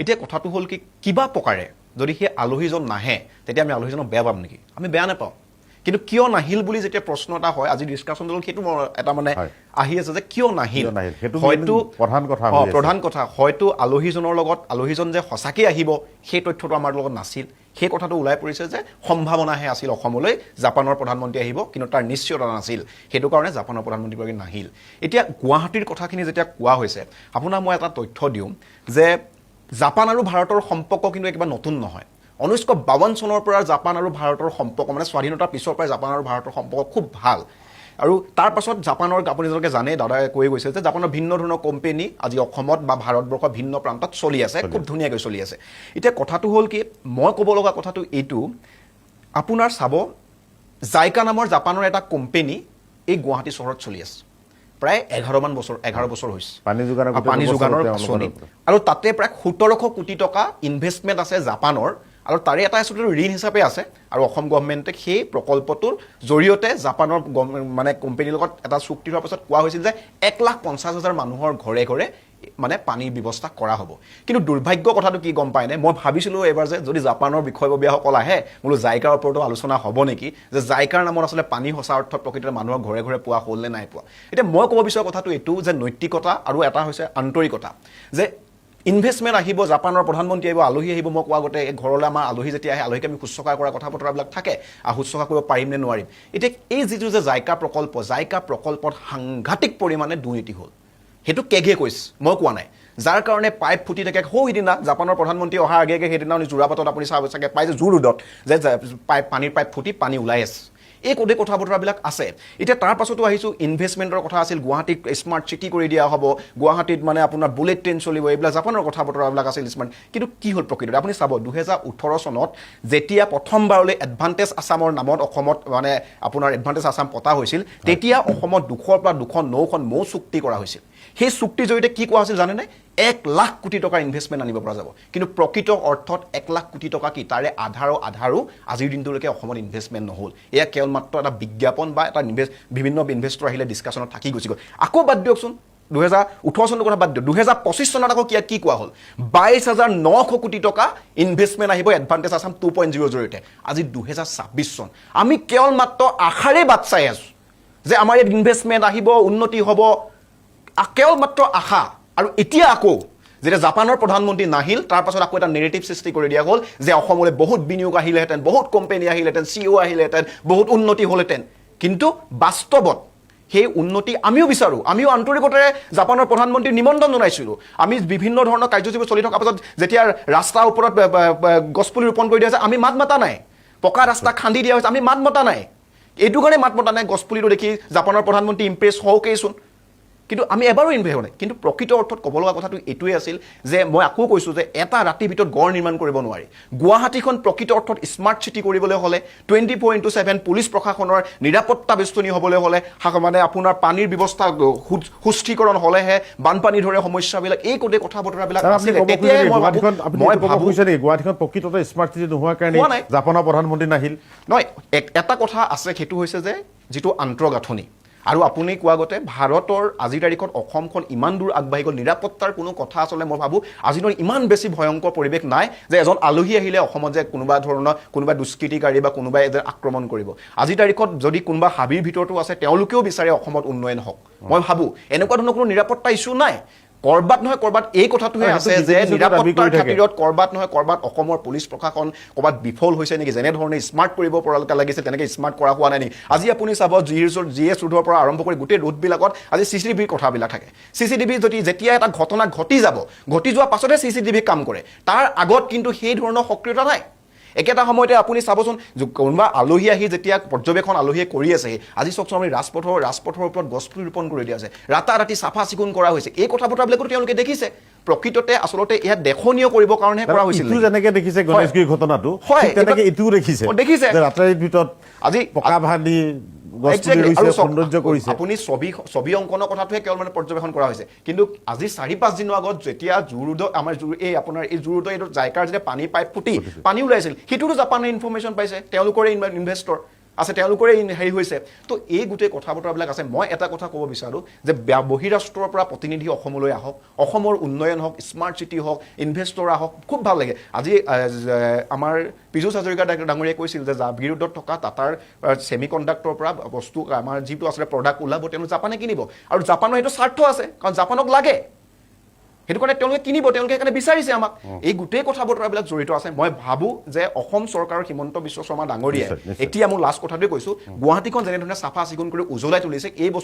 এতিয়া কথাটো হ'ল কি, কিবা প্ৰকাৰে যদি সেই আলহীজন নাহে, তেতিয়া আমি আলহীজনক বেয়া পাম নেকি? আমি বেয়া নাপাওঁ। কিন্তু কিয় নাহিল বুলি যেতিয়া প্ৰশ্ন এটা হয়, আজি ডিছকাশ্যনটো সেইটো মোৰ এটা মানে আহি আছে যে কিয় নাহিল। কিয় নাহিল? সেইটো হয়তো প্ৰধান কথা হৈ আছে। প্ৰধান কথা, হয়তো আলহীজনৰ লগত, আলহীজন যে সঁচাকৈ আহিব সেই তথ্যটো আমাৰ লগত নাছিল। সেই কথাটো ওলাই পৰিছে যে সম্ভাৱনাহে আছিল অসমলৈ জাপানৰ প্ৰধানমন্ত্ৰী আহিব, কিন্তু তাৰ নিশ্চয়তা নাছিল। সেইটো কাৰণে জাপানৰ প্ৰধানমন্ত্ৰীগৰাকী নাহিল। এতিয়া গুৱাহাটীৰ কথাখিনি যেতিয়া কোৱা হৈছে, আপোনাক মই এটা তথ্য দিওঁ যে জাপান আৰু ভাৰতৰ সম্পৰ্ক কিন্তু একেবাৰে নতুন নহয়। 1952 চনৰ পৰা জাপান আৰু ভাৰতৰ সম্পৰ্ক, মানে স্বাধীনতাৰ পিছৰ পৰাই জাপান আৰু ভাৰতৰ সম্পৰ্ক খুব ভাল। আৰু তাৰ পাছত জাপানৰ, আপুনি যেনেকৈ জানে, দাদাই কৈ গৈছে যে জাপানৰ ভিন্ন ধৰণৰ কোম্পেনী আজি অসমত বা ভাৰতবৰ্ষৰ ভিন্ন প্ৰান্তত চলি আছে, খুব ধুনীয়াকৈ চলি আছে। এতিয়া কথাটো হ'ল কি, মই ক'ব লগা কথাটো এইটো, আপোনাৰ চাব, জাইকা নামৰ জাপানৰ এটা কোম্পেনী এই গুৱাহাটী চহৰত চলি আছে প্ৰায় 11মান বছৰ, 11 বছৰ হৈছে। পানী যোগানৰ গোটেই পানী ব্যৱস্থাটো যোগানৰ তেওঁলোকৰ আঁচনি। ওপৰত। আৰু তাতে প্ৰায় 1700 কোটি টকা ইনভেষ্টমেণ্ট আছে জাপানৰ, আৰু তাৰে এটা আচলতে ঋণ হিচাপে আছে। আৰু অসম গভমেণ্টে সেই প্ৰকল্পটোৰ জৰিয়তে জাপানৰ মানে কোম্পেনীৰ লগত এটা চুক্তি হোৱাৰ পাছত কোৱা হৈছিল যে 1,50,000 মানুহৰ ঘৰে ঘৰে মানে পানীৰ ব্যৱস্থা কৰা হ'ব। কিন্তু দুৰ্ভাগ্য কথাটো কি গম পায়নে? মই ভাবিছিলোঁ এইবাৰ যে যদি জাপানৰ বিষয়ববীয়াসকল আহে, বোলো জাইকাৰ ওপৰতো আলোচনা হ'ব নেকি, যে জাইকাৰ নামত আচলতে পানী সঁচা অৰ্থত প্ৰকৃততে মানুহৰ ঘৰে ঘৰে পোৱা হ'ল নে নাই পোৱা। এতিয়া মই ক'ব বিচৰা কথাটো এইটো যে নৈতিকতা আৰু এটা হৈছে আন্তৰিকতা, যে ইনভেষ্টমেণ্ট আহিব, জাপানৰ প্ৰধানমন্ত্ৰী আহিব, আলহী আহিব। মই কোৱা আগতে ঘৰলৈ আমাৰ আলহী যেতিয়া আহে, আলহীক আমি শুশ্ৰূষা কৰা কথা বতৰাবিলাক থাকে, আৰু শুশ্ৰূষা কৰিব পাৰিম নে নোৱাৰিম। এতিয়া এই যিটো যে জাইকা প্ৰকল্প, জাইকা প্ৰকল্পত সাংঘাতিক পৰিমাণে দুৰ্নীতি হ'ল। সেইটো কেগে কৈছে, মই কোৱা নাই। যাৰ কাৰণে পাইপ ফুটি থাকে। সৌ সিদিনা জাপানৰ প্ৰধানমন্ত্ৰী অহাৰ আগে আগে সেইদিনা যোৰাবাটত আপুনি চাব চাগে পাই যে জু ৰোডত যে পাইপ, পানীৰ পাইপ ফুটি পানী ওলাই আছে। এই গোটেই কথা বতৰাবিলাক আছে। এতিয়া তাৰ পাছতো আহিছোঁ, ইনভেষ্টমেণ্টৰ কথা আছিল, গুৱাহাটীক স্মাৰ্ট চিটি কৰি দিয়া হ'ব, গুৱাহাটীত মানে আপোনাৰ বুলেট ট্ৰেইন চলিব, এইবিলাক জাপানৰ কথা বতৰাবিলাক আছিল স্মাৰ্ট। কিন্তু কি হ'ল প্ৰকৃততে আপুনি চাব, 2018 চনত যেতিয়া প্ৰথমবাৰলৈ এডভান্টেজ আছামৰ নামত অসমত মানে আপোনাৰ এডভান্টেজ আছাম পতা হৈছিল, তেতিয়া অসমত 200ৰ পৰা 209খন মৌ চুক্তি কৰা হৈছিল। সেই চুক্তিৰ জৰিয়তে কি কোৱা হৈছিল জানেনে? 1 লাখ কোটি টকাৰ ইনভেষ্টমেণ্ট আনিব পৰা যাব। কিন্তু প্ৰকৃত অৰ্থত 1 লাখ কোটি টকা কি, তাৰে আধাৰো আধাৰো আজিৰ দিনটোলৈকে অসমত ইনভেষ্টমেণ্ট নহ'ল। এয়া কেৱল মাত্ৰ এটা বিজ্ঞাপন বা এটা ইনভেষ্ট, বিভিন্ন ইনভেষ্টৰ আহিলে ডিছকাশ্যনত থাকি গুচি গ'ল। আকৌ বাদ দিয়কচোন, 2018 চনৰ কথা বাদ দিয়ক, 2025 চনত আকৌ কি কোৱা হ'ল? 22,900 কোটি টকা ইনভেষ্টমেণ্ট আহিব এডভান্টেজ আছাম 2.0ৰ জৰিয়তে। আজি 2026 চন, আমি কেৱল মাত্ৰ আশাৰে বাট চাই আছোঁ যে আমাৰ ইয়াত ইনভেষ্টমেণ্ট আহিব, উন্নতি হ'ব, কেৱল মাত্ৰ আশা। আৰু এতিয়া আকৌ যেতিয়া জাপানৰ প্ৰধানমন্ত্ৰী নাহিল, তাৰ পাছত আকৌ এটা নেৰেটিভ সৃষ্টি কৰি দিয়া হ'ল যে অসমলৈ বহুত বিনিয়োগ আহিলেহেঁতেন, বহুত কোম্পেনী আহিলেহেঁতেন, চি অ' আহিলেহেঁতেন, বহুত উন্নতি হ'লহেঁতেন। কিন্তু বাস্তৱত সেই উন্নতি আমিও বিচাৰোঁ। আমিও আন্তৰিকতাৰে জাপানৰ প্ৰধানমন্ত্ৰীৰ নিমন্ত্ৰণ জনাইছিলোঁ। আমি বিভিন্ন ধৰণৰ কাৰ্যসূচীবোৰ চলি থকাৰ পাছত যেতিয়া ৰাস্তাৰ ওপৰত গছপুলি ৰোপণ কৰি দিয়া হৈছে, আমি মাত মতা নাই। পকা ৰাস্তা খান্দি দিয়া হৈছে, আমি মাত মতা নাই। এইটো কাৰণে মাত মতা নাই, গছপুলিটো দেখি জাপানৰ প্ৰধানমন্ত্ৰী ইমপ্ৰেছ হওকেইচোন। কিন্তু আমি এবাৰো ইনভেষ্ট হোৱা নাই। কিন্তু প্ৰকৃত অৰ্থত ক'ব লগা কথাটো এইটোৱে আছিল যে মই আকৌ কৈছোঁ যে এটা ৰাতিৰ ভিতৰত গড় নিৰ্মাণ কৰিব নোৱাৰি। গুৱাহাটীখন প্ৰকৃত অৰ্থত স্মাৰ্ট চিটি কৰিবলৈ হ'লে, 24x7 police প্ৰশাসনৰ নিৰাপত্তা বেষ্টনী হ'বলৈ হ'লে, মানে আপোনাৰ পানীৰ ব্যৱস্থা সুস্থিকৰণ হ'লেহে বানপানীৰ দৰে সমস্যাবিলাক, এই গোটেই কথা বতৰাবিলাক ছাৰ, আপুনি আছিলে। ক'ব তেতিয়াই খুজিছে মই ভাবোঁ গুৱাহাটীখন, আপুনি মই এইটো ক'ব ভাবোঁ খুজিছে নেকি গুৱাহাটীখন প্ৰকৃততে স্মাৰ্ট চিটি নোহোৱাৰ কাৰণে হোৱা নাই। জাপানৰ প্ৰধানমন্ত্ৰী নাহিল? নহয়, এটা কথা আছে, সেইটো হৈছে যে যিটো আন্তঃগাঁথনি, আৰু আপুনি কোৱা গতে ভাৰতৰ আজিৰ তাৰিখত অসমখন ইমান দূৰ আগবাঢ়ি গ'ল, নিৰাপত্তাৰ কোনো কথা আচলতে মই ভাবোঁ আজি দিনত ইমান বেছি ভয়ংকৰ পৰিৱেশ নাই যে এজন আলহী আহিলে অসমত যে কোনোবা ধৰণৰ কোনোবা দুষ্কৃতিকাৰী বা কোনোবাই যে আক্ৰমণ কৰিব। আজিৰ তাৰিখত যদি কোনোবা হাবিৰ ভিতৰতো আছে, তেওঁলোকেও বিচাৰে অসমত উন্নয়ন হওক। মই ভাবোঁ এনেকুৱা ধৰণৰ কোনো নিৰাপত্তা ইছ্যু নাই। কৰবাত নহয় কৰবাত এই কথাটোহে সেইটো আছে যে বিজেপি চৰকাৰে দাবী কৰি নিৰাপত্তাৰ থাকে। খাতিৰত কৰবাত নহয় কৰবাত অসমৰ পুলিচ প্ৰশাসন কৰবাত বিফল হৈছে নেকি? যেনেধৰণে স্মাৰ্ট কৰিব পৰা লাগিছে, তেনেকৈ স্মাৰ্ট কৰা হোৱা নাই নেকি? আজি আপুনি চাব, জি এছ ৰোডৰ পৰা আৰম্ভ কৰি গোটেই ৰোডবিলাকত আজি চি চি টিভিৰ কথাবিলাক থাকে। চি চি টিভি যদি যেতিয়া এটা ঘটনা ঘটি যাব, ঘটি যোৱাৰ পাছতহে চি চি টিভি কাম কৰে, তাৰ আগত কিন্তু সেই ধৰণৰ সক্ৰিয়তা নাই। একেটা সময়তে আপুনি চাবচোন, কোনোবা আলহী আহি যেতিয়া পৰ্যবেক্ষণ আলহীয়ে কৰি আছে, আজি চাওকচোন আপুনি, ৰাজপথৰ ওপৰত গছপুলি ৰোপণ কৰি দিয়া আছে, ৰাতাৰাতি চাফা চিকুণ কৰা হৈছে। এই কথা বতৰাবিলাকো তেওঁলোকে দেখিছে। প্ৰকৃততে আচলতে ইয়াত দেখনীয় কৰিবৰ কাৰণেহে কৰা হৈছিল ইটো নেকি? যেনেকে দেখিছে গণেশগুৰি ঘটনাটো, ঠিক তেনেকে ইটোও দেখিছে। দেখিছে। যে ৰাতাৰাতিৰ ভিতৰত আজি পকা ভান্দি গছপুলি ৰুইছে, আৰু চাওক, সৌন্দৰ্য কৰিছে। আপুনি ছবি ছবি অংকনৰ কথাটোহে কেৱল মানে পৰ্যবেক্ষণ কৰা হৈছে। কিন্তু আজি 4-5 দিনৰ আগত যেতিয়া জু ৰোডত আমাৰ জু এই আপোনাৰ এই জু ৰোডৰ এইটো জাইকাৰ যেতিয়া পানী পাইপ ফুটি পানী ওলাইছিল, সেইটোতো জাপানে ইনফৰমেশ্যন পাইছে, তেওঁলোকৰে ইনভেষ্টৰ। আছে, তেওঁলোকৰে হেৰি হৈছে। তো এই গোটেই কথা বতৰাবিলাক আছে। মই এটা কথা ক'ব বিচাৰোঁ যে বহিৰাষ্ট্ৰৰ পৰা প্ৰতিনিধি অসমলৈ আহক, অসমৰ উন্নয়ন হওক, স্মাৰ্ট চিটি হওক, ইনভেষ্টৰ আহক, খুব ভাল লাগে। আজি আমাৰ পীযুষ হাজৰিকা ডাঙৰীয়াই কৈছিল যে জাগিৰোডত থকা টাটাৰ ছেমি কণ্ডাক্টৰৰ পৰা বস্তু আমাৰ যিটো আচলতে প্ৰডাক্ট ওলাব, তেওঁলোক জাপানে কিনিব। আৰু জাপানৰ সেইটো স্বাৰ্থ আছে, কাৰণ জাপানক লাগে, সেইটো কাৰণে তেওঁলোকে কিনিব, তেওঁলোকে সেইকাৰণে বিচাৰিছে আমাক। এই গোটেই কথা বতৰাবিলাক জড়িত আছে। মই ভাবোঁ যে অসম চৰকাৰৰ হিমন্ত বিশ্ব শৰ্মা ডাঙৰীয়াই নিশ্চয়, নিশ্চয়। এতিয়া মোৰ লাষ্ট কথাটোৱে কৈছোঁ, গুৱাহাটীখন যেনেধৰণে চাফা চিকুণ কৰি উজ্বলাই তুলিছে, এই বস্তু